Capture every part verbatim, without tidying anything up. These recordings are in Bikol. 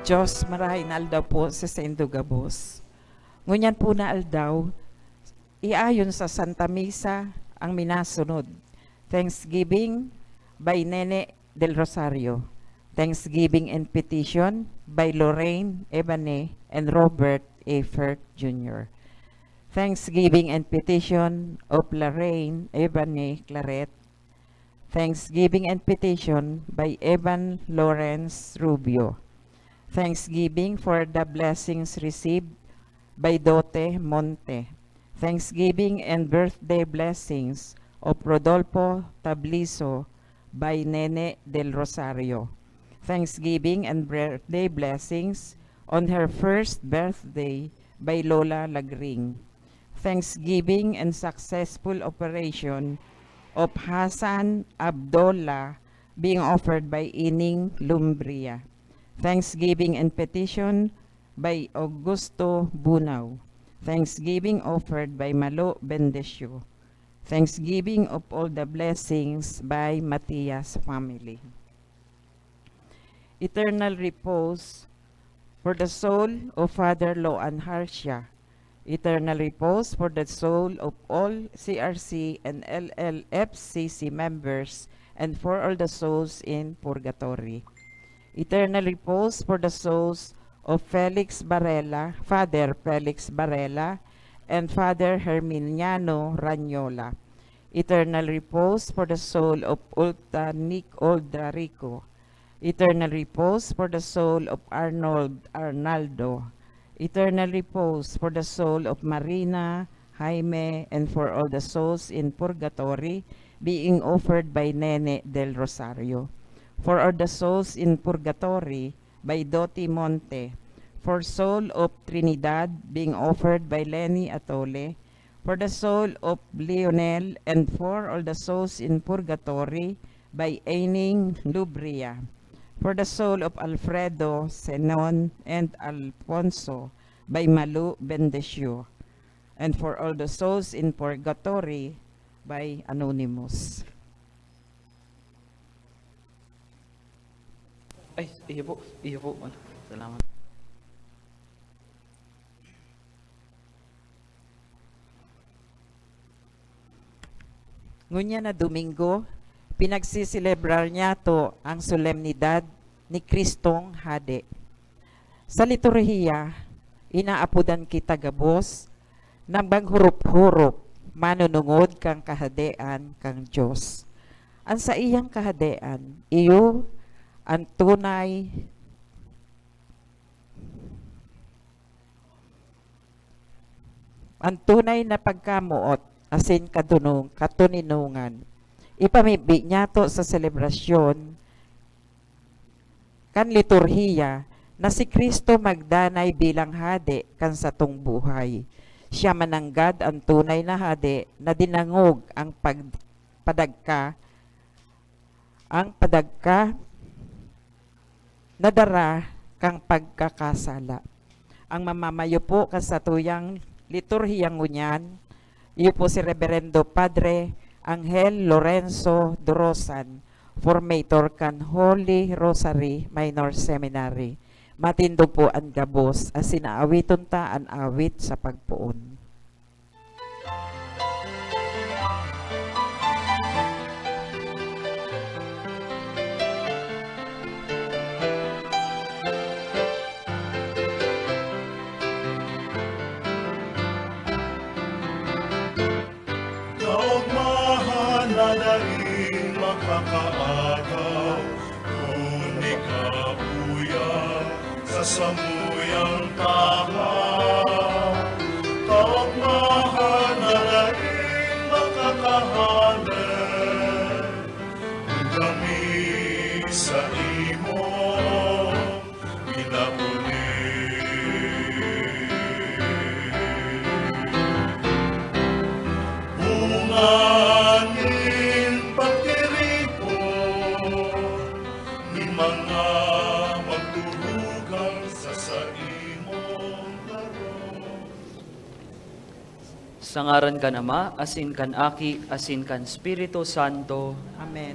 Diyos, marahay na aldaw po sa saindo gabos. Ngunyan po na aldaw, iayon sa Santa Misa ang minasunod. Thanksgiving by Nene del Rosario. Thanksgiving and petition by Lorraine Ebane and Robert A. Firk Junior. Thanksgiving and petition of Lorraine Ebane Claret. Thanksgiving and petition by Evan Lawrence Rubio. Thanksgiving for the blessings received by Dote Monte. Thanksgiving and birthday blessings of Rodolfo Tabliso by Nene del Rosario. Thanksgiving and birthday blessings on her first birthday by Lola Lagring. Thanksgiving and successful operation of Hassan Abdullah being offered by Ining Lumbria. Thanksgiving and petition by Augusto Bunao. Thanksgiving offered by Malo Bendesio. Thanksgiving of all the blessings by Matias family. Eternal repose for the soul of Father Loan Harcia. Eternal repose for the soul of all C R C and L L F C C members and for all the souls in purgatory. Eternal repose for the souls of Felix Barela, Father Felix Barela, and Father Herminiano Ranyola. Eternal repose for the soul of Ulta Nick Oldrarico. Eternal repose for the soul of Arnold Arnaldo. Eternal repose for the soul of Marina, Jaime, and for all the souls in purgatory being offered by Nene del Rosario. For all the souls in purgatory by Doti Monte. For soul of Trinidad being offered by Lenny Atole. For the soul of Lionel and for all the souls in purgatory by Aining Lubria. For the soul of Alfredo, Zenon, and Alfonso by Malu Bendesio. And for all the souls in purgatory by Anonymous. Ay, iyo po. Iyo po. Salamat. Ngunyan na Domingo, pinagsiselebrar niyato ang solemnidad ni Kristong Hade. Sa liturhiya, inaapodan kita gabos na maghurop-hurop, manunungod kan Kahadean kan Dios. An saiyang Kahadean, iyo an tunay An tunay na pagkamoot asin kadunong-, katoninongan, ipamibi niyato sa selebrasyon kan liturhiya na si Cristo magdanay bilang Hade kan satong buhay. Siya mananggad an tunay na Hade na dinangog ang pag-, padagka ang padagka na dara kan pagkakasala. Ang mamamayo po kan satuyang liturhiya ngunyan, iyo po si Reberendo Padre Angel Lorenzo Dorosan, formator kan Holy Rosary Minor Seminary. Matindog po an gabos, asin aawiton ta an awit sa pagpoon. Kaogmahan na daing makakaagaw, kun ikabuya sa samuyang tahaw. Kaogmahan na daing makakahale, kun kami sa imo pinapuli. Bunga nin pagtiripon nin mga magturugang sa saimong harong. Sa ngaran kan Ama, asin kan Aki, asin kan Espiritu Santo. Amen.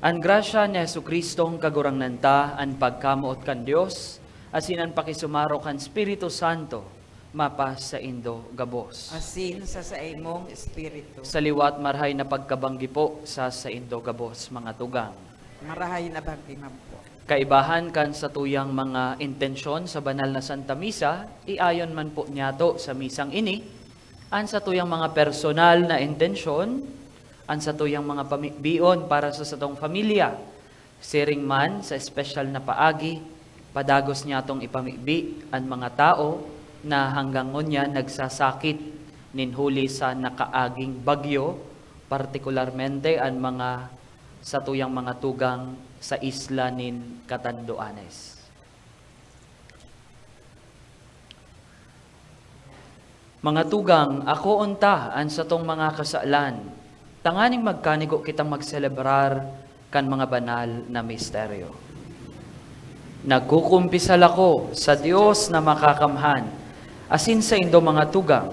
An grasya ni Jesu-Cristong Kagurangnan ta, an pagkamoot kan Dios, asin an pakisumaro kan Espiritu Santo mapasaindo gabos. Asin sa saimong espiritu. Sa liwat marahay na pagkabanggi po sa saindo gabos, mga tugang. Marahay na banggi man po. Kaibahan kan satuyang mga intensyon sa banal na Santa Misa, iayon man po niyato sa misang ini an satuyang mga personal na intensyon, an satuyang mga pamibion para sa satong pamilya. Siring man sa espesyal na paagi, padagos niyatong ipamibi an mga tawo na hanggang ngunyan nagsasakit nin huli sa nakaaging bagyo, partikularmente an mga satuyang mga tugang sa isla nin Catanduanes. Mga tugang, akoon ta an satong mga kasalan, tanganing magkanigo kitang magselebrar kan mga banal na misteryo. Nagkukumpisal ako sa Dios na makakamhan, asin saindo, mga tugang,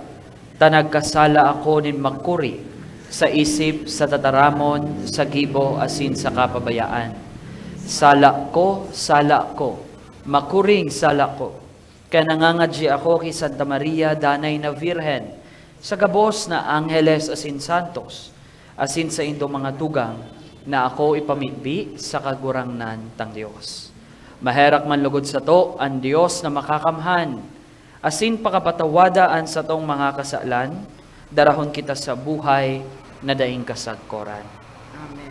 ta nagkasala ako nin makuri sa isip, sa tataramon, sa gibo, asin sa kapabayaan. Sala ko, sala ko, makuring sala ko! Kaya nangangadyi ako ki Santa Maria, danay na Virgen, sa gabos na angheles asin santos, asin saindong mga tugang, na ako ipamibi sa Kagurangnan tang Dios. Maherak man lugod sato an Dios na makakamhan, asin pakapatawada an satong mga kasalan, darahon kita sa buhay na daing kasagkoran. Amen.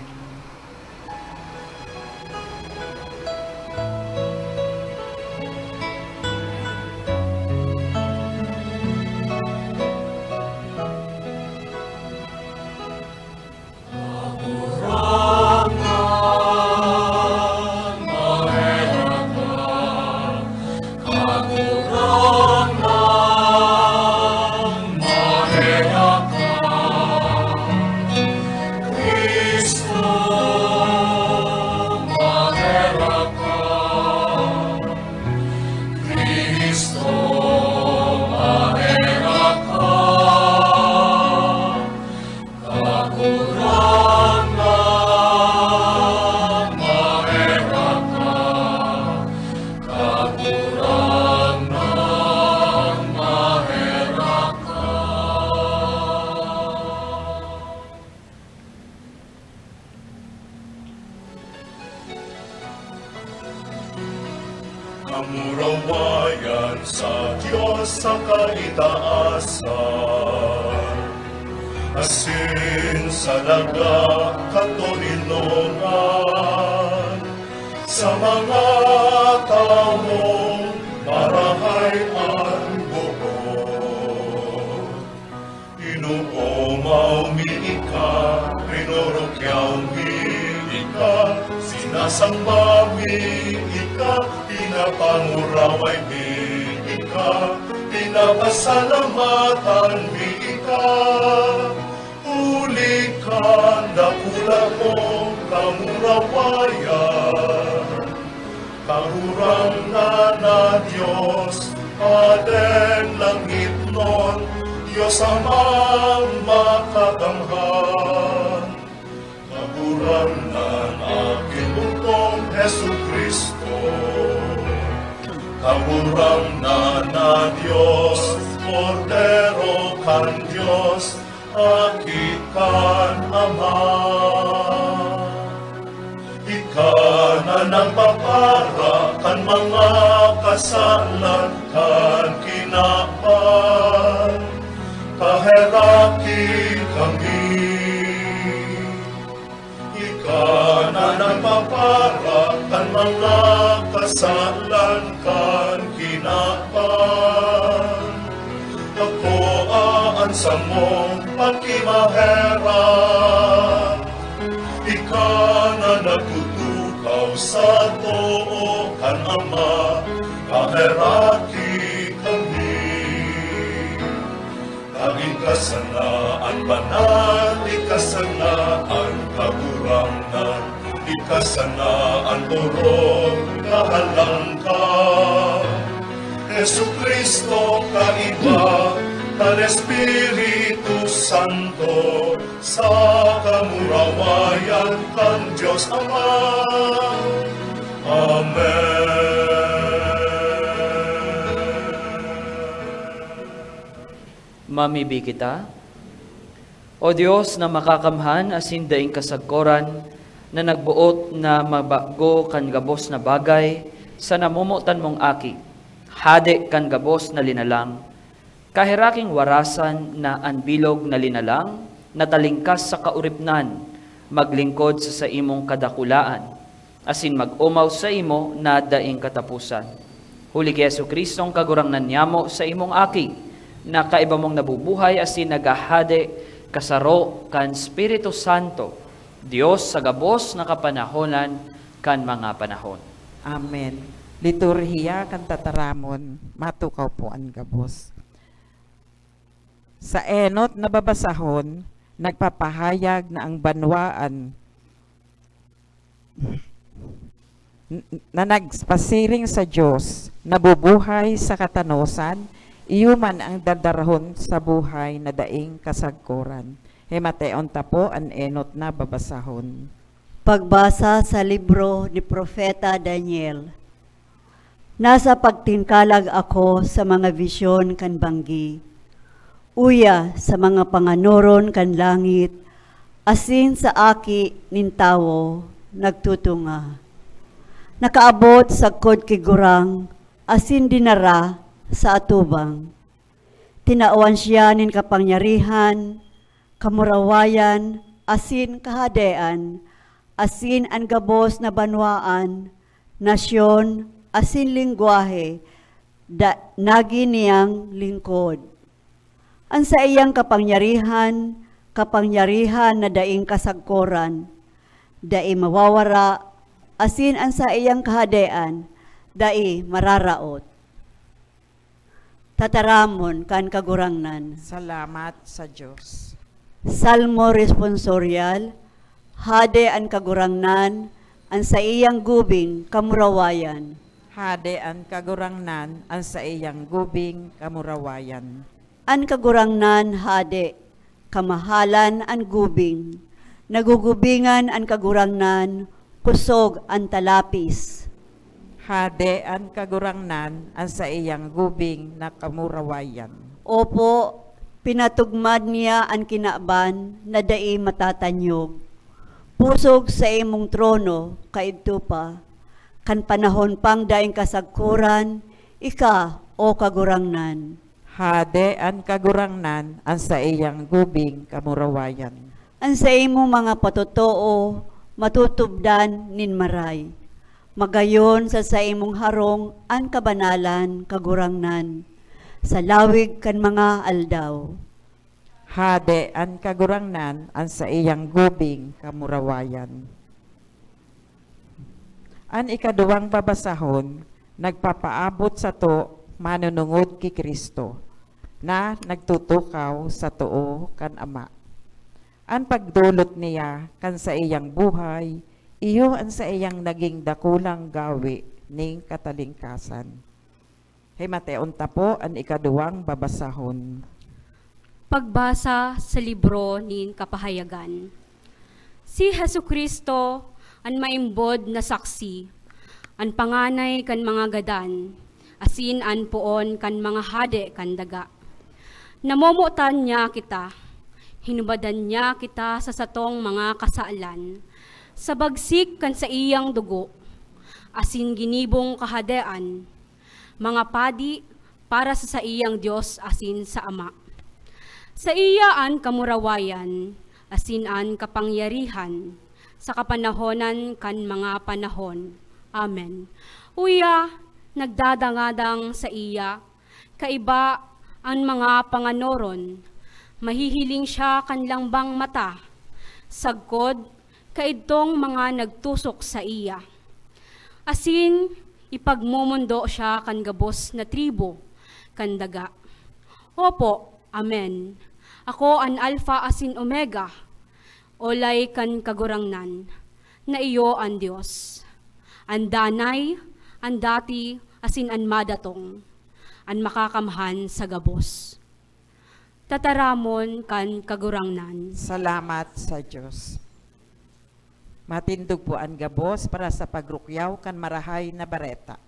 Kamurawayan sa Dios sa kaitaasan, asin sa daga katoninongan, sa mga tawong marahay an boot. Inoomaw mi ika, rinorokyaw mi ika, sinasamba mi ika, pinapanguraway mi ika, pinapasalamatan mi ika. Huli kan dakula mong kamurawayan, Kagurangnan na Dios, Padeng langitnon, Dios Amang makakamhan. Kagurangnan, aking bugtong Jesu-Cristo, Kagurangnan na Dios, Kordero kan Dios, Aki kan Ama. Ika na nagpapara kan mga kasalan kan kinaban, paheraki kami. Ika na nagpapara kan mga kasalan kan kinaban, akoa an samong pakimaherak. Ika na nagtutukaw sa too kan Ama, paheraki kami. An ika sana an banal, ika sana an Kagurangnan, ika sana an orog na halangka. Jesu-Cristo, kaiba kan Espiritu Santo, sa kamurawayan kan Dios Ama. Amen. Mamibi kita. O Dios na makakamhan asin daing kasagkoran, na nagboot na mabago kan gabos na bagay sa namomotan mong Aki, Hade kan gabos na linalang, kaheraking warasan na an bilog na linalang na talingkas sa kauripnan maglingkod sa saimong kadakulaan, asin mag-omaw saimo na daing kataposan. Huli ki Jesu-Cristong Kagurangnan niyamo, saimong Aki, na kaiba mong nabubuhay asin naghahade kasaro kan Espiritu Santo, Dios sa gabos na kapanahonan kan mga panahon. Amen. Liturhiya kan Tataramon, matukaw po an gabos. Sa enot na babasahon, nagpapahayag na ang banwaan n-, na nagpasiring sa Dios, nabubuhay sa katanosan, iyo man ang dadarahon sa buhay na daing kasagkoran. Himateon ta po an enot na babasahon. Pagbasa sa libro ni Propeta Daniel. Nasa pagtingkalag ako sa mga bisyon kan banggi, uya sa mga panganoron kan langit, asin sa Aki nin Tawo nagtutunga. Nakaabot sagkod ki gurang asin dinara sa atubang. Tinawan siya nin kapangyarihan, kamurawayan, asin kahadean, asin an gabos na banwaan, nasyon, asin lengwahe, da-, nagin niyang lingkod. An saiyang kapangyarihan, kapangyarihan na daing kasagkoran, dai mawawara, asin an saiyang kahadean, dai mararaot. Tataramon kan Kagurangnan. Salamat sa Dios. Salmo Responsorial. Hade an Kagurangnan, an saiyang gubing kamurawayan. Hade an Kagurangnan, an saiyang gubing kamurawayan. An Kagurangnan hade, kamahalan an gubing. Nagugubingan an Kagurangnan, kosog an talapis. Hade an Kagurangnan, an saiyang gubing na kamurawayan. Opo, pinatugmad niya an kinaban na dai matatanyog. Pusog sa imong trono, kaidto pa, kan panahon pang daing kasagkoran, ika, O Kagurangnan. Hade an Kagurangnan, an saiyang gubing kamurawayan. An saimong mga patotoo matutubdan nin maray. Magayon sa saimong harong an kabanalan, Kagurangnan, sa lawig kan mga aldaw. Hade an Kagurangnan, an saiyang gubing kamurawayan. An ikaduwang babasahon nagpapaabot sato manunungod ki Cristo, na nagtutukaw sa too kan Ama. An pagdolot niya kan saiyang buhay, iyo an saiyang naging dakulang gawe ning katalingkasan. Himateon ta po an ikaduwang babasahon. Pagbasa sa libro nin Kapahayagan. Si Jesu-Cristo an maimbod na saksi, an panganay kan mga gadan, asin an poon kan mga hade kan daga. Namomotan niya kita, hinubadan niya kita sa satong mga kasalan, sa bagsik kan saiyang dugo, asin ginibong kahadean, mga padi para sa saiyang Dios asin sa Ama. Saiya an kamurawayan asin an kapangyarihan sa kapanahonan kan mga panahon. Amen. Uya, nagdadangadang saiya, kaiba an mga panganoron. Mahihiling siya kan langbang mata, sagkod kaidtong mga nagtusok saiya. Asin ipagmomondo siya kan gabos na tribu kan daga. Opo, amen. Ako an Alfa asin Omega, olay kan Kagurangnan, na iyo an Dios, an danay, an dati, asin an madatong, an makakamhan sa gabos. Tataramon kan Kagurangnan. Salamat sa Dios. Matindog po an gabos para sa pagrukyaw kan Marahay na Bareta.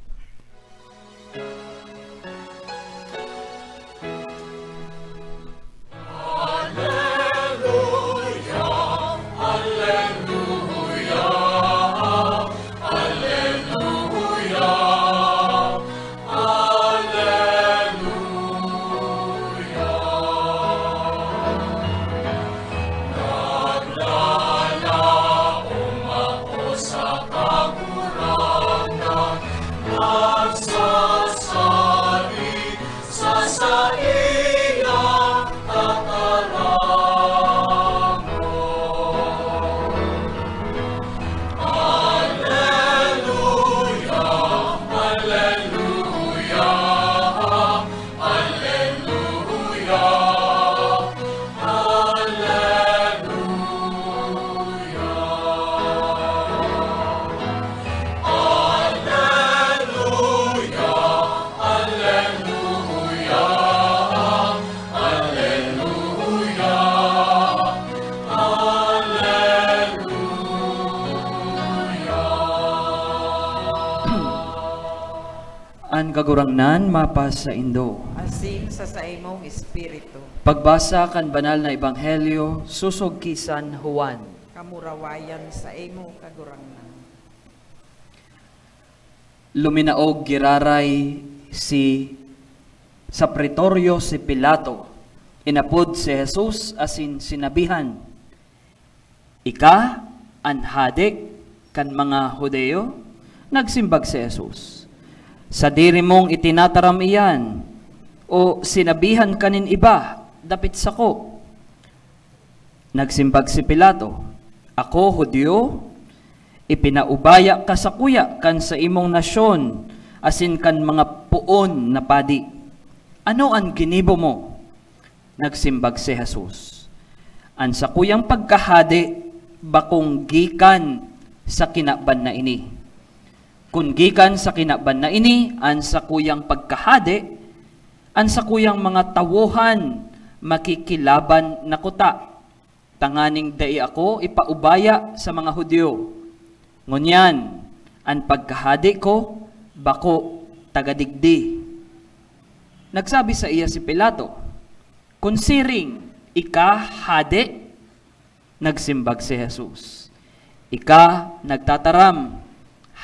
Kagurangnan, mapasaindo. Asin sa saimong espiritu. Pagbasa kan Banal na Ebanghelyo sosog ki San Juan. Kamurawayan sa imo, Kagurangnan. Luminaog giraray si sa pretoryo si Pilato. Inapod si Jesus asin sinabihan, "Ika an hade kan mga Judio?" Nagsimbag si Jesus, "Sadiri mong itinataram iyan, o sinabihan ka nin iba dapit sako?" Nagsimbag si Pilato, "Ako, Judio? Ipinaubaya ka sakuya kan saimong nasyon asin kan mga poon na padi. Ano an ginibo mo?" Nagsimbag si Jesus, "An sakuyang pagkahade bakong gikan sa kinaban na ini. Kun gikan sa kinaban na ini an sakuyang pagkahade, an sakuyang mga tawohan makikilaban na kuta, tanganing dai ako ipaubaya sa mga Judio. Ngunyan, an pagkahade ko bako taga digdi." Nagsabi saiya si Pilato, "Kun siring, ika hade?" Nagsimbag si Jesus, "Ika nagtataram,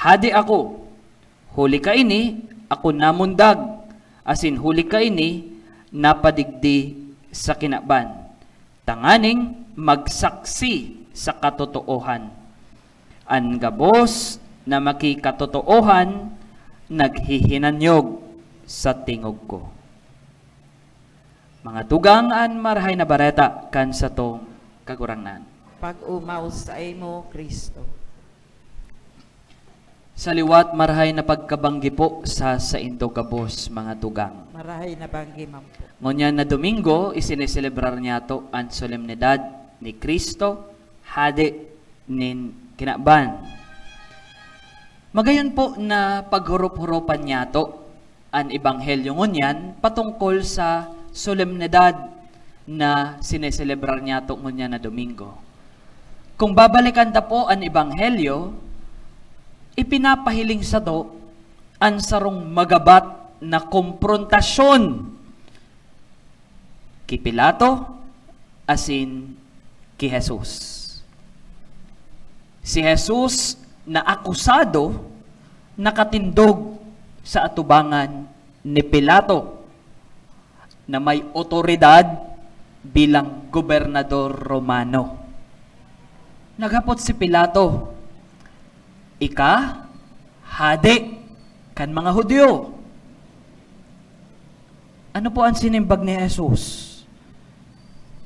hade ako. Huli kaini, ako namundag, asin huli kaini, napadigdi sa kinaban, tanganing magsaksi sa katotoohan. An gabos na makikatotoohan naghihinanyog sa tingog ko." Mga tugang, an Marahay na Bareta kan satong Kagurangnan. Pag-omaw saimo, Cristo. Sa liwat, marahay na pagkabanggi po sa saindo gabos, mga tugang. Marahay na banggi man po. Ngunyan na Domingo, isineselebrar niyato an solemnidad ni Cristo, Hade nin kinaban. Magayon po na paghurup-hurupan niyato an ebanghelyo ngunyan patungkol sa solemnidad na sineselebrar niyato ngunyan na Domingo. Kung babalikan ta po an ebanghelyo, ipinapahiling sato an sarong magabat na komprontasyon ki Pilato asin ki Jesus. Si Jesus na akusado nakatindog sa atubangan ni Pilato na may otoridad bilang gobernador Romano. Naghapot si Pilato, "Ika, hade kan mga Judio?" Ano po an sinimbag ni Jesus?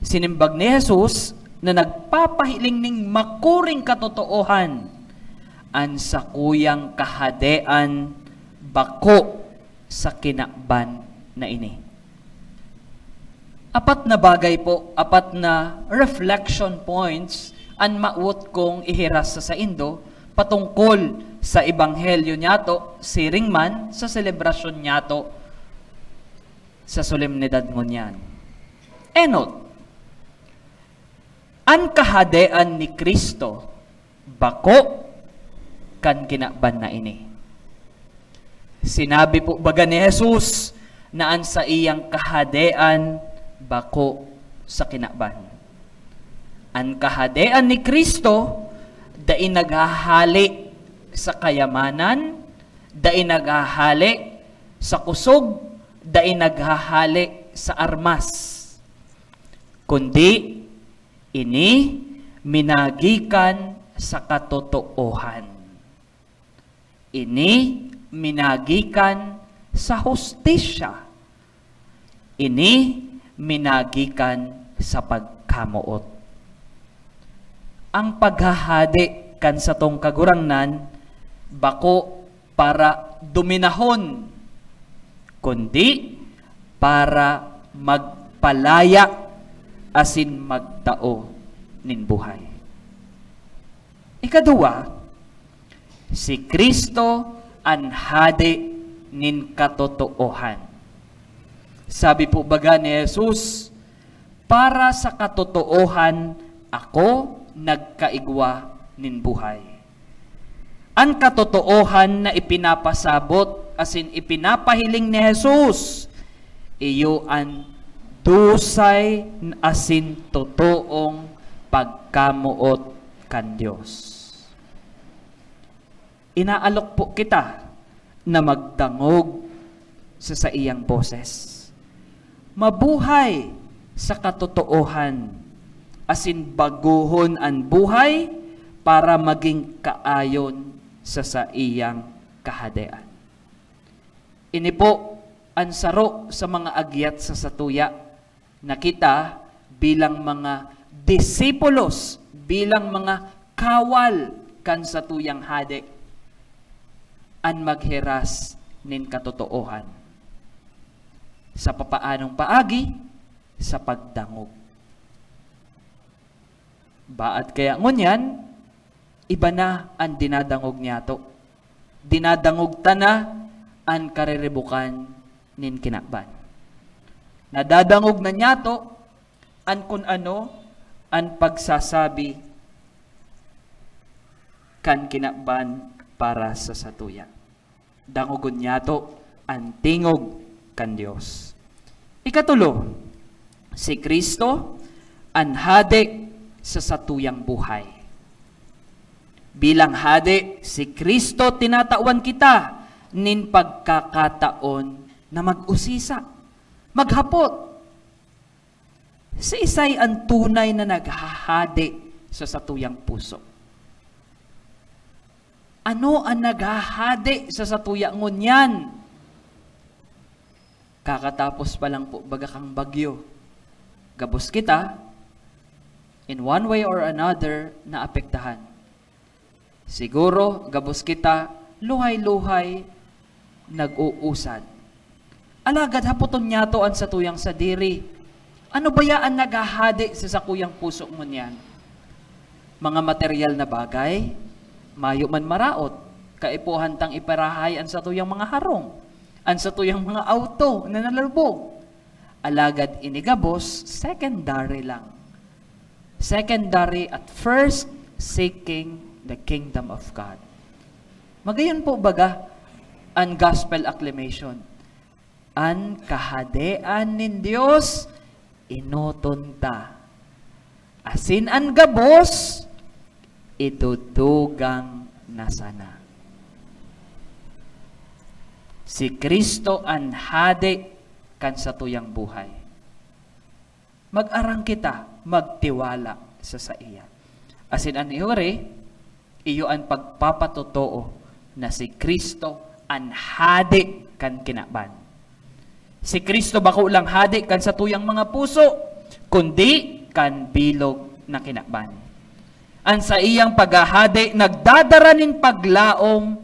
Sinimbag ni Jesus na nagpapahiling ning makuring katotoohan, "An sakuyang kahadean bako sa kinaban na ini." Apat na bagay po, apat na reflection points an mawot kong ihiras sa saindo patungkol sa ebanghelyo niyato, siring man sa selebrasyon niyato sa solemnidad ngunyan. Enot, an kahadean ni Cristo bako kan kinaban na ini. Sinabi po baga ni Jesus na an saiyang kahadean bako sa kinaban. An kahadean ni Cristo dai naghahale sa kayamanan, dai naghahale sa kusog, dai naghahale sa armas, kundi ini minagikan sa katotoohan. Ini minagikan sa hustisya. Ini minagikan sa pagkamoot. Ang paghahade kan satong Kagurangnan bako para dominahon, kundi para magpalaya asin magtao nin buhay. Ikaduwa, si Cristo an Hade nin katotoohan. Sabi po baga ni Jesus, "Para sa katotoohan ako nagkaigwa nin buhay." An katotoohan na ipinapasabot asin ipinapahiling ni Jesus, iyo an dusay asin totoong pagkamoot kan Dios. Inaalok po kita na magdangog sa saiyang boses. Mabuhay sa katotoohan, asin bagohon an buhay para magin kaayon sa saiyang Kahadean. Ini po an saro sa mga agyat sa satuya na kita bilang mga disipulos, bilang mga kawal kan satuyang Hade, an maghiras nin katotoohan. Sa papaanong paagi? Sa pagdangog. Baat kaya ngunyan, iba na an dinadangog niyato. Dinadangog ta na an kariribukan nin kinaban. Nadadangog na niyato an kun ano an pagsasabi kan kinaban para sa satuya. Dangogon niyato an tingog kan Dios. Ikatulo, si Cristo an Hade sa satuyang buhay. Bilang Hade, si Cristo tinatawan kita nin pagkakataon na mag-usisa, maghapot, siisay an tunay na naghahade sa satuyang puso? Ano an naghahade sa satuya ngunyan? Kakatapos pa lang po baga kang bagyo. Gabos kita, in one way or another, naapektahan. Siguro, gabos kita, luhay-luhay, nag-uusad. Alagad hapoton niyato an satuyang sadiri, "Ano baya an naghahade sa sakuyang puso ngunyan?" Mga materyal na bagay, mayo man maraot, kaipuhan tang iparahay an satuyang mga harong, an satuyang mga awto na nalubog. Alagad ini gabos, secondary lang. Secondary at first, seeking the kingdom of God. Magayon po baga an gospel acclamation? An kahadean nin Dios, enoton ta. Asin an gabos, idudugang na sana. Si Cristo an hade kan satuyang buhay. Mag-arang kita magtiwala sa saiya. Asin an ihuri, iyo an pagpapatotoo na si Cristo an hade kan kinaban. Si Cristo bako lang hade kan satuyang mga puso, kundi kan bilog na kinaban. An saiyang paghahade nagdadara nin paglaom,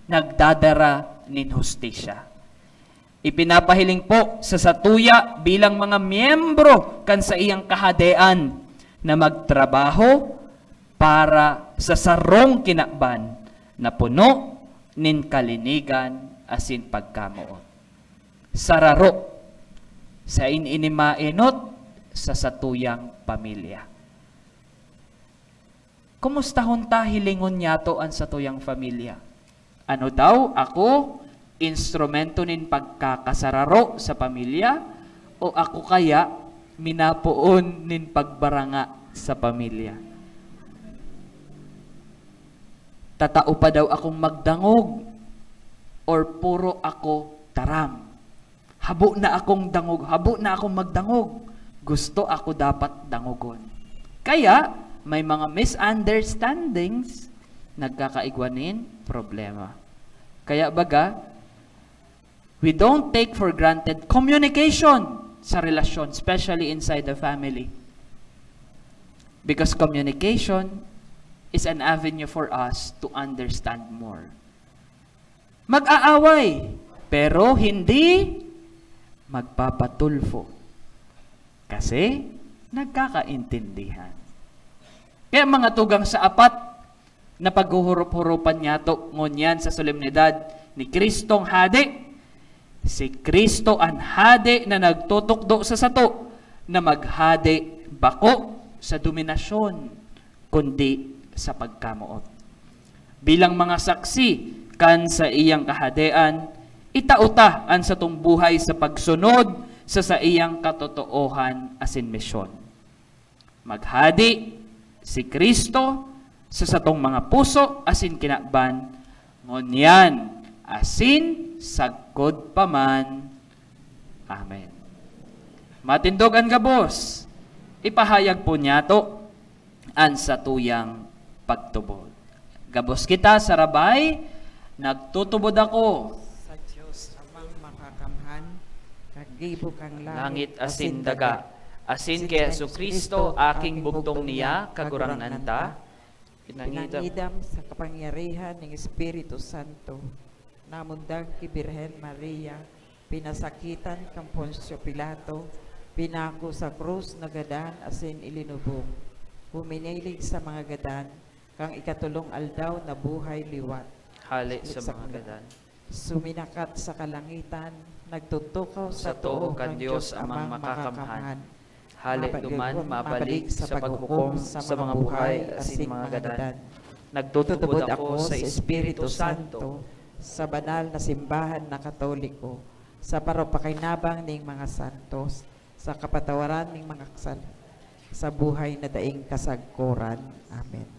nagdadara nin hustisya. Ipinapahiling po sa satuya bilang mga miyembro kan saiyang kahadean na magtrabaho para sa sarong kinaban na puno nin kalinigan asin pagkamoot. Sararo, sain ini maenot sa satuyang pamilya. Kumustahon ta hilingon niyato an satuyang pamilya? Ano daw, ako instrumento nin pagkakasararo sa pamilya, o ako kaya minapoon nin pagbaranga sa pamilya? Tatao pa daw akong magdangog, or puro ako taram? Habo na akong dangog, habo na akong magdangog. Gusto ako dapat dangogon. Kaya, may mga misunderstandings, nagkakaigwa nin problema. Kaya baga, we don't take for granted communication sa relasyon, especially inside the family. Because communication is an avenue for us to understand more. Mag-aaway, pero hindi magpapatulfo. Kasi nagkakaintindihan. Kaya mga tugang sa apat na paghuhurup-hurupan niyato ngunyan sa solemnidad ni Kristong Hade, si Kristo an Hade na nagtutukdo sa sato na maghade bako sa dominasyon, kundi sa pagkamoot. Bilang mga saksi kan saiyang kahadean, Itao ta an satong buhay sa pagsunod sa saiyang katotoohan asin misyon. Maghadi si Cristo sa satong mga puso asin kinaban, ngunyan asin sagkod pa man. Amen. Matindog an gabos, ipahayag po niyato an satuyang pagtubod. Gabos kita sa rabay, nagtutubod ako sa Dios Amang Makakamhan, kaggibo kan langit asin daga, asin ki Jesu-Cristo, aking bugtong niya, Kagurangnan ta, pinangidam sa kapangyarihan ning Espiritu Santo, namundag ki Birhen Maria, pinasakitan kan Poncio Pilato, pinako sa krus, nagadan asin ilinubong. Huminilig sa mga gadan, kan ikatolong aldaw nabuhay liwat. Hale sa mga gadan. Suminakat sa kalangitan, nagtutukaw sa too kan Dios Amang Makakamhan. Hale duman mabalik sa paghukom sa mga buhay asin mga gadan. Nagtutubod ako sa Espiritu Santo, sa banal na simbahan na Katoliko, sa paropakinabang ning mga santos, sa kapatawaran ning mga kasal, sa buhay na daing kasagkoran. Amen.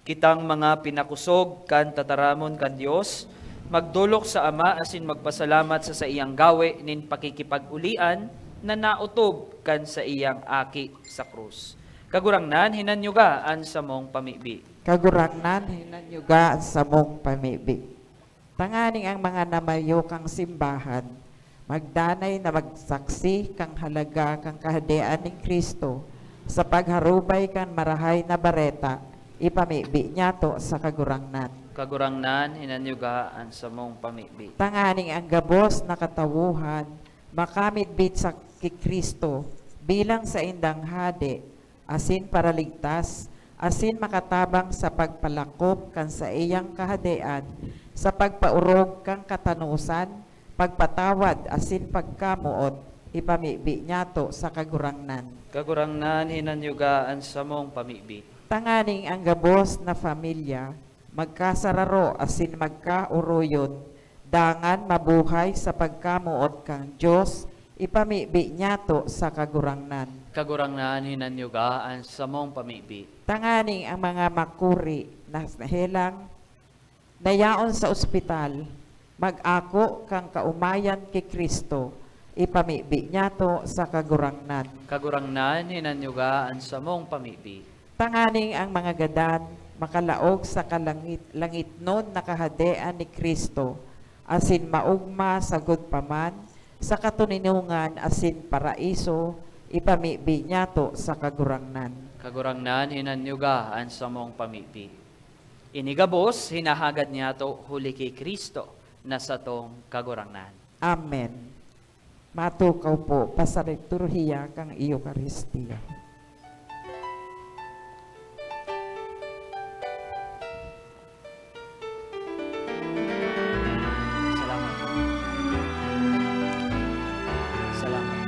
Kitang mga pinakosog kan tataramon kan Dios, magdolok sa Ama asin magpasalamat sa saiyang gawe nin pakikipag-olian na naotob kan saiyang Aki sa krus. Kagurangnan, hinanyuga an samong pamibi. Kagurangnan, hinanyuga an samong pamibi. Tanganing ang mga namayo kang simbahan magdanay na magsaksi kan halaga kan Kahadean nin Cristo sa pagharubay kan Marahay na Bareta, ipamibi niyato sa Kagurangnan. Kagurangnan, hinanyuga an samong pamibi. Tanganing ang gabos na katawohan makamidbid sa ki Cristo bilang saindang Hade, asin Paraligtas, asin makatabang sa pagpalakop kan saiyang Kahadean, sa pagpaorog kan katanosan, pagpatawad, asin pagkamoot, ipamibi niyato sa Kagurangnan. Kagurangnan, hinanyuga an samong pamibi. Tanganing ang gabos na pamilya magkasararo asin magkaoroyon, dangan mabuhay sa pagkamoot kan Dios, ipamibi niyato sa Kagurangnan. Kagurangnan, hinanyuga an samong pamibi. Tanganing ang mga makuri na helang nayaon sa ospital, mag-ako kan kaomayan ki Cristo, ipamibi niyato sa Kagurangnan. Kagurangnan, hinanyuga an samong pamibi. Tanganing ang mga gadan makalaog sa kalangit-, langitnon na Kahadean ni Cristo, asin maogma sagkod pa man sa katoninongan asin paraiso, ipamibi niyato sa Kagurangnan. Kagurangnan, hinanyuga an samong pamibi. Ini gabos, hinahagad niyato huli ki Cristo na satong Kagurangnan. Amen. Matukaw po pa sa liturhiya kan Eukaristia. Salamat. Salamat.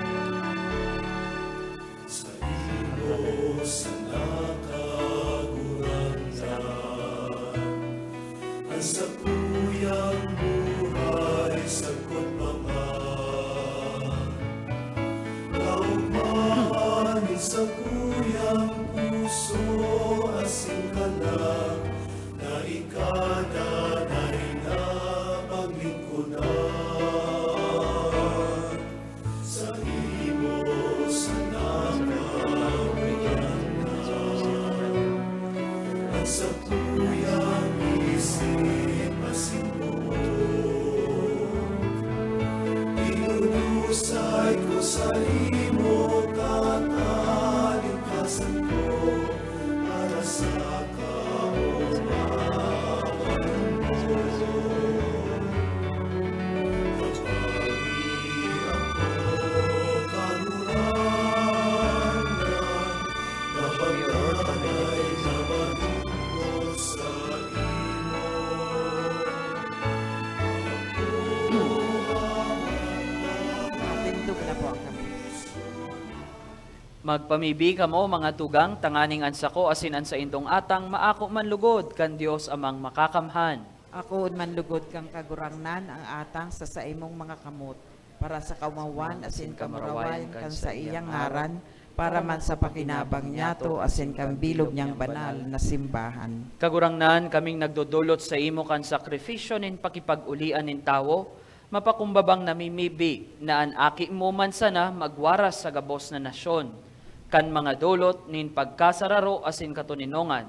Saimo sana, Kagurangnan, an sakuyang buhay sagkod pa man. Kaogmahan nin sakuyang puso asin kalag na ika danay na paglingkodan. Saimo sana, Kagurangnan, an sakuyang isip asin boot. Idudusay ko saimo katalingkasan ko para sa Matindog na po ang gabi. Magpamibi kamo, mga tugang, tanganing an sako asin an saindong atang maako man lugod kan Dios Amang Makakamhan. Akoon man lugod kan Kagurangnan ang atang sa saimong mga kamot, para sa kaomawan asin kamurawayan kan saiyang ngaran, para man sa pakinabang niyato asin kan bilog niyang banal na simbahan. Kagurangnan, kaming nagdodolot saimo kan sakrifisyo nin pakipag-olian nin tawo, mapakumbabang namimibi na an Aki mo man sana magwaras sa gabos na nasyon, kan mga dolot nin pagkasararo asin katoninongan,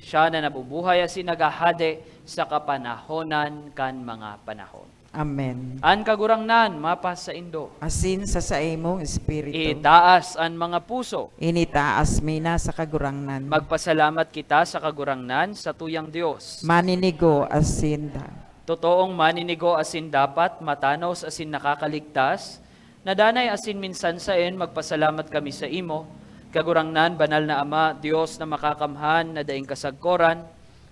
siya na nabubuhay asin naghahade sa kapanahonan kan mga panahon. Amen. An Kagurangnan mapasaindo. Asin sa saimong espiritu. Itaas an mga puso. Initaas mi na sa Kagurangnan. Magpasalamat kita sa Kagurangnan, satuyang Dios. Maninigo asin da- Totoong maninigo asin dapat, matanos asin nakakaligtas, na danay asin minsan saen magpasalamat kami saimo, Kagurangnan, Banal na Ama, Dios na makakamhan na daing kasagkoran,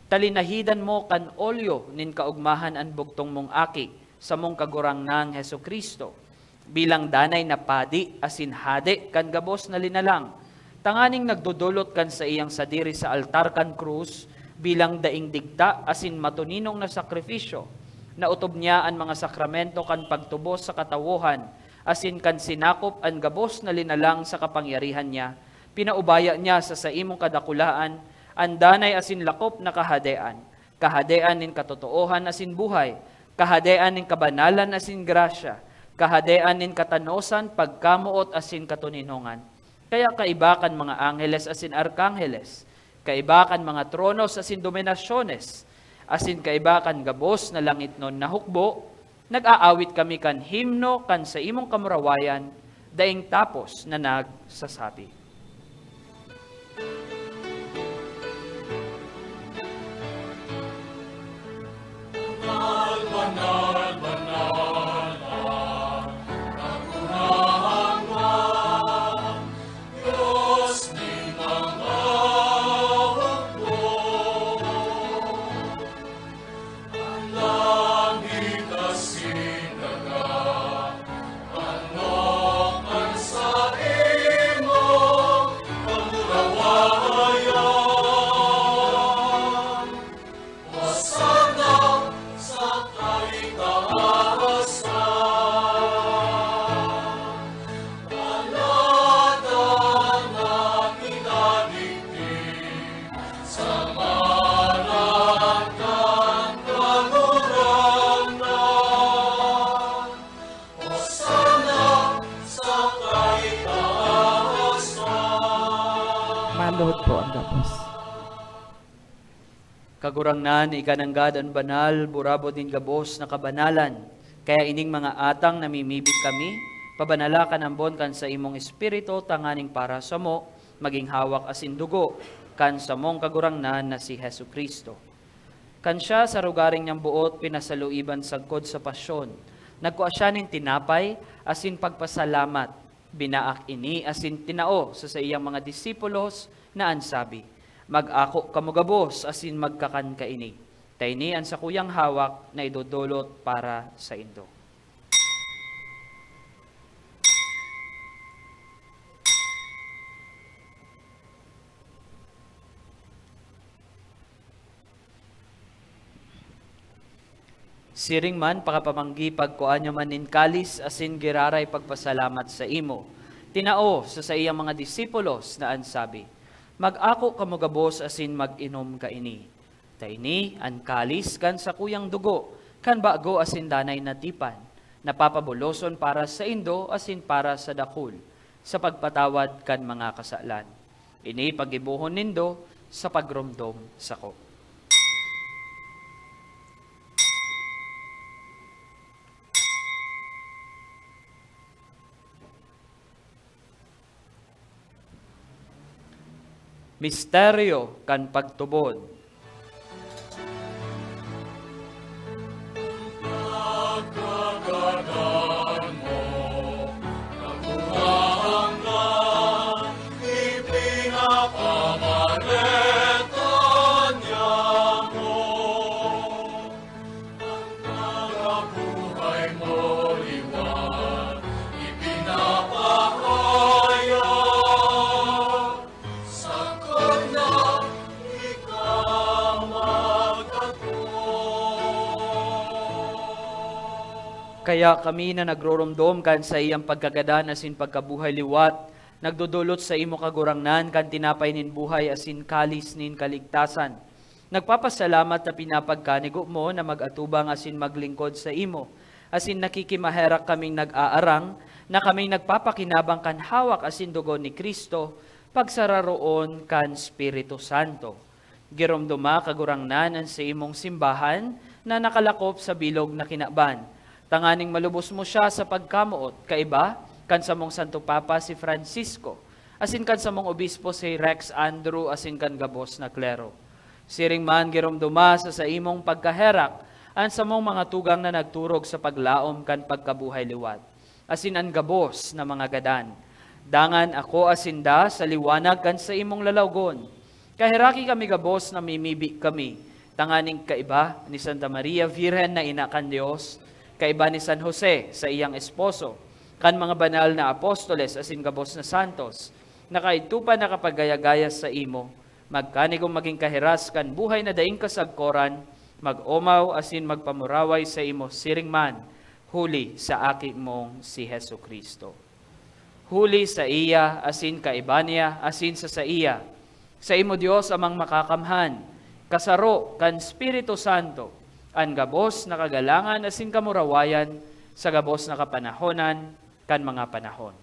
talinahidan mo kan olyo nin kaogmahan an bugtong mong Aki, samong Kagurangnan Jesu-Cristo, bilang danay na padi asin hade kan gabos na linalang, tanganing nagdodolot kan saiyang sadiri sa altar kan krus bilang daing digta asin matoninong na sakrifisyo, naotob niya an mga sakramento kan pagtubos sa katawohan asin kan sinakop an gabos na linalang sa kapangyarihan niya, pinaubaya niya sa saimong kadakulaan an danay asin lakop na kahadean, kahadean nin katotoohan asin buhay, kahadean nin kabanalan asin grasya, kahadean nin katanosan, pagkamoot asin katoninongan. Kaya kaiba kan mga angheles asin arkangheles, kaiba kan mga tronos asin dominasyones, asin kaiba kan gabos na langitnon na hukbo, nag-aawit kami kan himno kan saimong kamurawayan, daing tapos na nagsasabi, "Banal, banal, banal an Kagurangnan, Dios nin mga hukbo." An langit asin daga, ano an saimong kamurawayan? Hosana sa kaitaasan. Alada na pinadigdi sa ngaran kan Kagurangnan. Hosana sa kaitaasan. Maluhod po ang gabos. Kagurangnan, ika nanggad an banal, burabod nin gabos na kabanalan. Kaya ining mga atang namimibi kami, pabanala kan ambon kan saimong Espiritu, tanganing para samo, magin hawak asin dugo kan samong Kagurangnan na si Jesu-Cristo. Kan siya sa rogaring niyang boot pinasaluiban sagkod sa pasyon, nagkua siya nin tinapay asin pagpasalamat, binaak ini asin tinao sa saiyang mga disipulos na an sabi, "Mag-ako kamo gabos asin magkakan kaini. Ta ini an sakuyang hawak na idodolot para saindo." Siring man, pakapamanggi, pagkua niya man nin kalis asin giraray pagpasalamat saimo, tinao sa saiyang mga disipulos na an sabi, "Mag-ako kamo gabos asin mag-inom kaini. Ta ini an kalis kan sakuyang dugo kan bago asin danay na tipan, na papabuloson para saindo asin para sa dakul, sa pagpatawad kan mga kasalan. Ini paggibohon nindo sa pagromdom sako." Misteryo kan pagtubod. An nagbuhay mo liwat, ipinapahayag, sagkod na ika Kaya kami na nagroromdom kan saiyang pagkagadan asin pagkabuhay liwat, nagdodolot sa imo, Kagurangnan, kan tinapay nin buhay asin kalis nin kaligtasan. Nagpapasalamat na pinapagkanigo mo na mag-atubang asin maglingkod sa imo, asin nakikimaherak kaming nag-aarang na kaming nagpapakinabang kan hawak asin dugo ni Cristo, pagsararoon kan Espiritu Santo. Giromdoma, Kagurangnan, an saimong simbahan na nakalakop sa bilog na kinaban, tanganing malubos mo siya sa pagkamoot, kaiba kan samong Santo Papa si Francisco, asin kan samong obispo si Rex Andrew, asin kan gabos na klero. Siring man, giromdoma sa saimong pagkaherak an samong mga tugang na nagturog sa paglaom kan pagkabuhay liwat, asin an gabos na mga gadan. Dangan ako asin da sa liwanag kan saimong lalawgon. Kaheraki kami gabos na mimibi kami, tanganing kaiba ni Santa Maria Virgen na ina kan Dios, kaiba ni San Jose, saiyang esposo, kan mga banal na apostoles asin gabos na santos, na kaidto pa nakapagaya-gaya saimo, magkanigong magin kahiras kan buhay na daing kasagkoran, mag-omaw asin magpamuraway saimo siring man, huli sa Aki mong si Jesu-Cristo. Huli saiya, asin kaiba niya, asin sa saiya, saimo, Dios Amang Makakamhan, kasaro kan Espiritu Santo, an gabos na kagalangan asin kamurawayan sa gabos na kapanahonan kan mga panahon.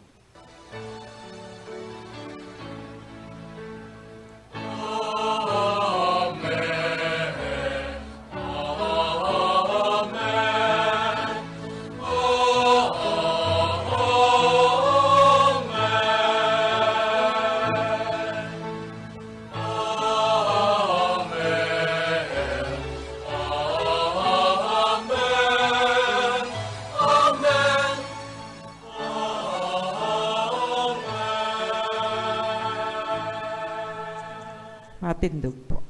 Matindog po.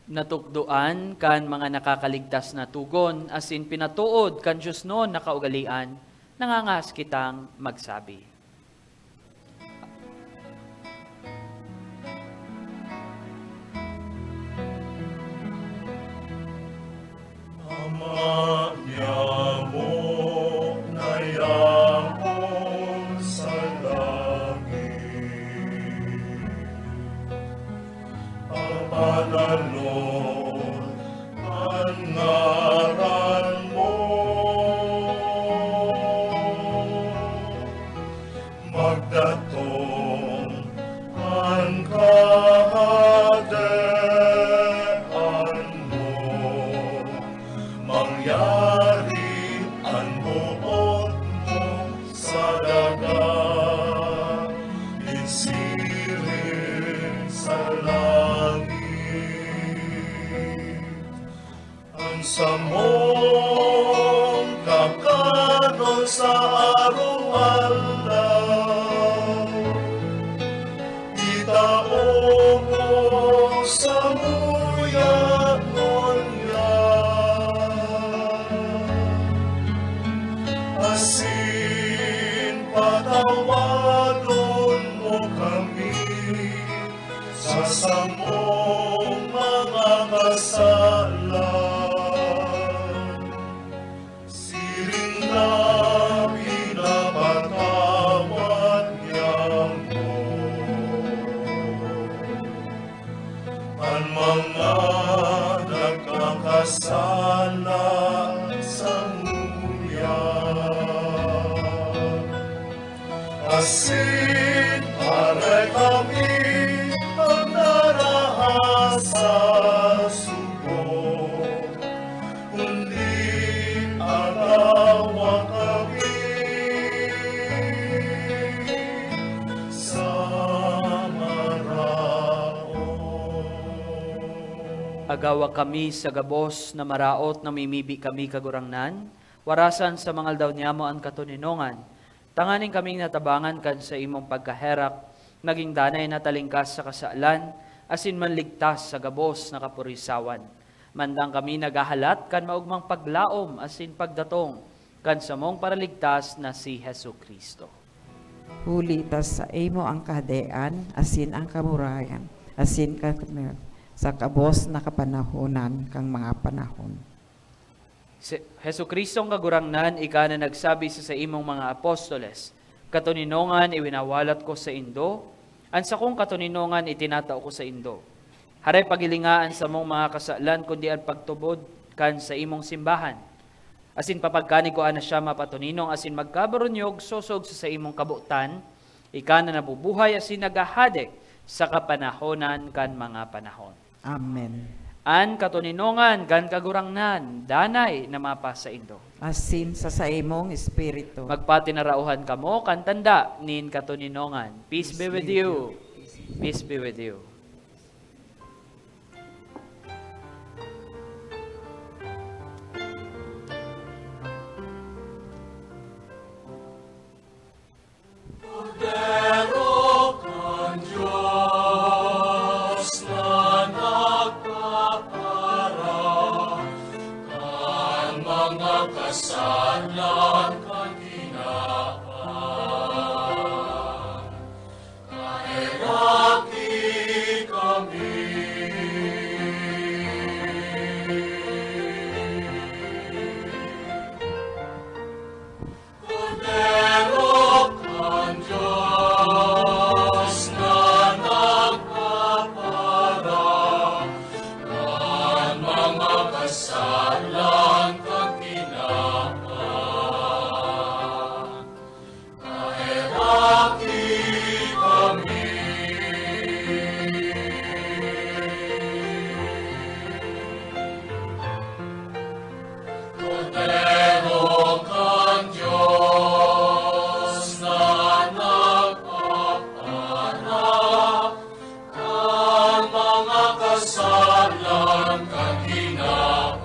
Natukdoan kan mga nakakaligtas na togon asin pinatood kan diosnon na kaugalean, nangangahas kitang magsabi. Ama niamo na yaon sa langit, pabanalon an ngaran mo. Magdatong an Kahadean mo, mangyari an boot mo sa daga, nin siring sa langit. An samong kakanon sa araw-araw, itao mo samuya ngunyan, asin patawadon mo kami sa samong mga kasalan, siring na pinapatawad niamo an mga nagkakasala samuya. Asin aray kami an narahas sa sugo, kundi agawa kami sa maraot. Agawa kami sa gabos na maraot, namimibi kami, Kagurangnan, warasan sa mga aldaw niyamo an katoninongan, tanganing kaming natabangan kan saimong pagkaherak, magin danay na talingkas sa kasalan, asin manligtas sa gabos na kapurisawan. Mandang kami naghahalat kan maogmang paglaom asin pagdatong kan samong Paraligtas na si Jesu-Cristo. Huli ta saimo an Kahadean, asin an kamurawayan, asin kan, sa gabos na kapanahonan kan mga panahon. Si Jesu-Cristong Kagurangnan, ika na nagsabi sa saimong mga apostoles, "Katoninongan iwinawalat ko saindo, an sakong katoninongan itinatao ko saindo." Haray pagilinga an samong mga kasalan, kundi an pagtubod kan saimong simbahan. Asin papagkani ko na siya mapatoninong asin magkabarunyog sosog sa saimong kabotan, ika na nabubuhay asin naghahade sa kapanahonan kan mga panahon. Amen. An katoninongan kan Kagurangnan, danay na mapasaindo. Asin sa saimong espiritu. Magpatinarauhan kamo kan tanda nin katoninongan. Peace be with you. Peace be with you. Kordero kan Dios na nagpapara kan mga kasalan kan kinaban, kaheraki kami. Kordero kan Dios na nagpapara kan mga kasalan kan kinaban, kaheraki kami. Kordero kan Dios na nagpapara kan mga kasalan kan kinaban,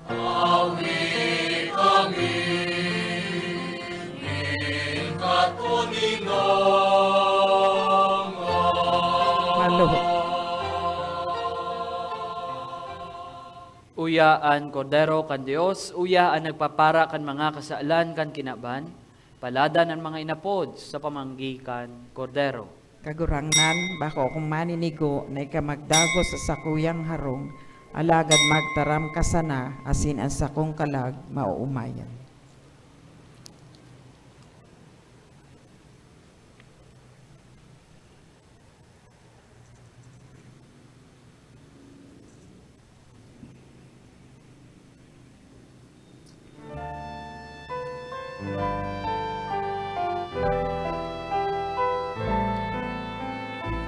awi kami nin katoninongan. Maluhod. Uya an Kordero kan Dios, uya an nagpapara kan mga kasalan kan kinaban, paladan an mga inapod sa pamanggi kan Kordero. Kagurangnan, bako akong maninigo na ika magdagos sa sakuyang harong, alagad magtaram ka sana, asin an sakong kalag maoomayan.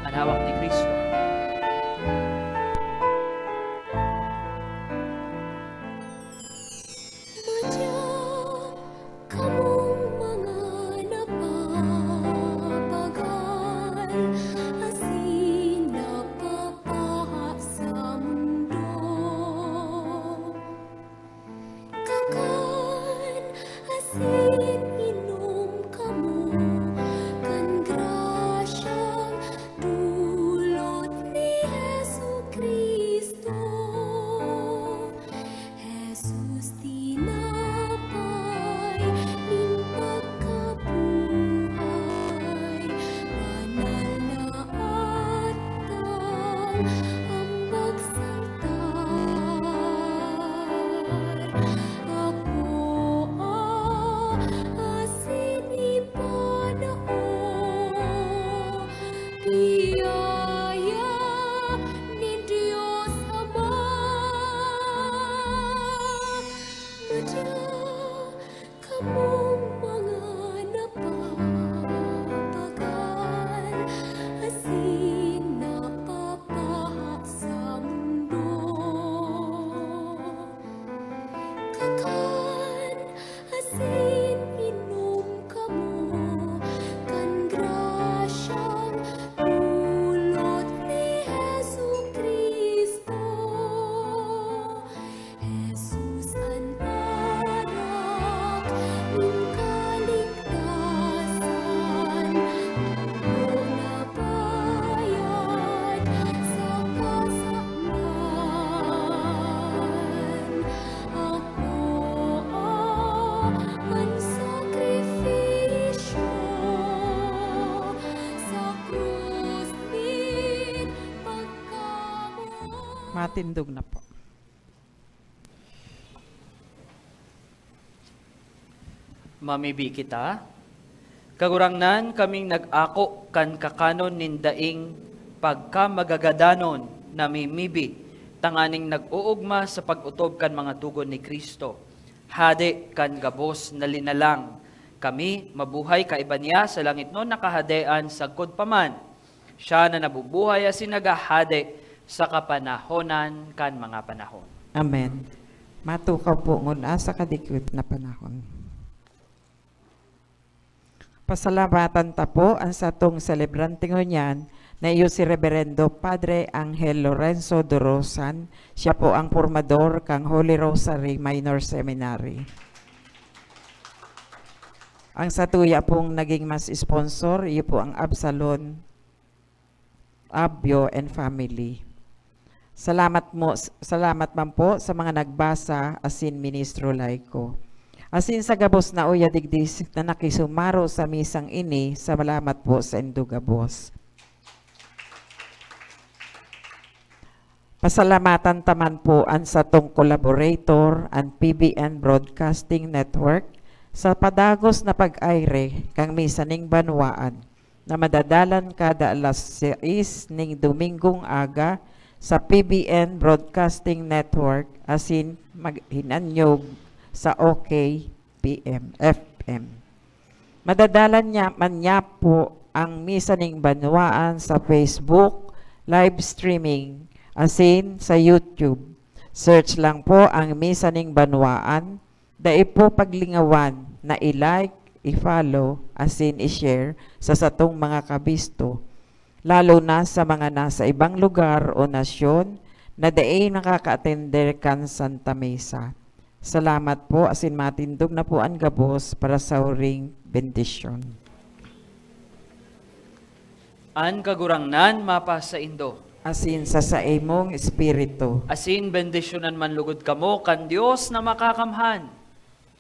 An hawak ni Cristo. Madya kamong mga napapagal asin napapaha sa mundo. Kakan asin inom kamo kan grasyang dulot ni Jesu-Cristo. Jesus, tinapay nin pagkabuhay, banal na atang, ambag sa altar. Akoa asin ipanao, biyaya nin Dios Ama. Madya kamong mga napapagal asin napapaha sa mundo. Kakan asin inom kamo kan grasyang dulot ni Jesu-Cristo. Jesus an arak nin kaligtasan, dugo na bayad sa kasalan. Akoa an sakrifisyo sa krus nin pagkamoot. Matindog na po. Mamibi kita. Kagurangnan, kaming nag-ako kan kakanon nin daing pagkamagagadanon, namimibi, tanganing nag-oogma sa pag-otob kan mga togon ni Cristo, Hade kan gabos na linalang. Kami mabuhay kaiba niya sa langitnon na kahadean sagkod pa man. Siya na nabubuhay asin naghahade sa kapanahonan kan mga panahon. Amen. Matukaw po nguna sa kadikit na panahon. Pasalamatan ta po an satong selebrante ngunyan na iyo si Reberendo Padre Angel Lorenzo Dorosan. Siya po ang pormador kan Holy Rosary Minor Seminary. Ang satuya pong naging mass sponsor, iyo po ang Absalon Abyo and family. Salamat mo, salamat man po sa mga nagbasa asin ministro laiko. Asin sa gabos na uya digdi na nakisumaro sa misang ini, salamat po saindo gabos. Pasalamatan ta man po an satong collaborator, an P B N Broadcasting Network, sa padagos na pag-aire kan misa ning banwaan na madadalan kada alas sais ning Domingong aga sa P B N Broadcasting Network asin mag-, hinanyog sa O K P M, F M. Madadalan niya, man niya po ang misa ning banwaan sa Facebook, live streaming, asin sa YouTube. Search lang po ang misa ning banwaan. Dai po paglingawan na i-like, i-follow, asin i-share sa satong mga kabisto, lalo na sa mga nasa ibang lugar o nasyon na dai nakaka-atender kan Santa Misa. Salamat po, asin matindog na po an gabos para sa huring bendisyon. An Kagurangnan mapasaindo. Asin sa saimong espiritu. Asin bendisyonan man lugod kamo kan Dios na Makakamhan,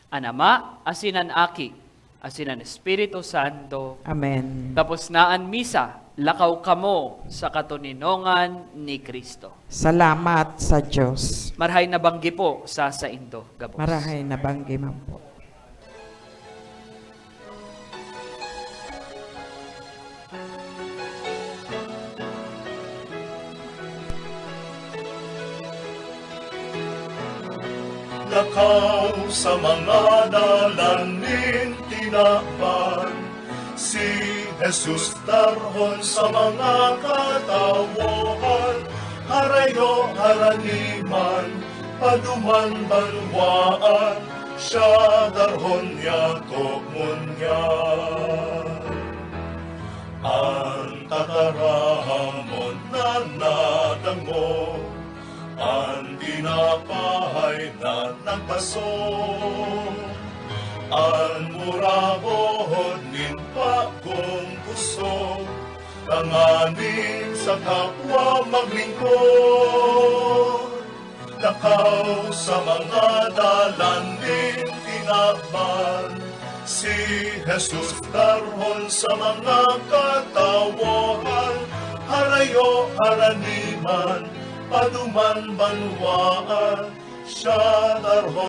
an Ama, asin an Aki, asin an Espiritu Santo. Amen. Tapos na an misa, lakaw kamo sa katoninongan ni Cristo. Salamat sa Dios. Marahay na banggi po sa saindo gabos. Marahay na banggi man po. Lakaw sa mga dalan nin tinaban, si Jesus darhon sa mga katawohan, harayo, harani man, paduman, banwaan, siya darhon niya, togon niya. An tataramon na nadangog, an tinapay na nagbaso, an muragohod nin bagong pusog, tanganing sa kapwa maglingkod. Lakaw sa mga dalan nin tinaban, si Jesus darhon sa mga katawohan, harayo, harani man, paduman, banwaan, siya darhon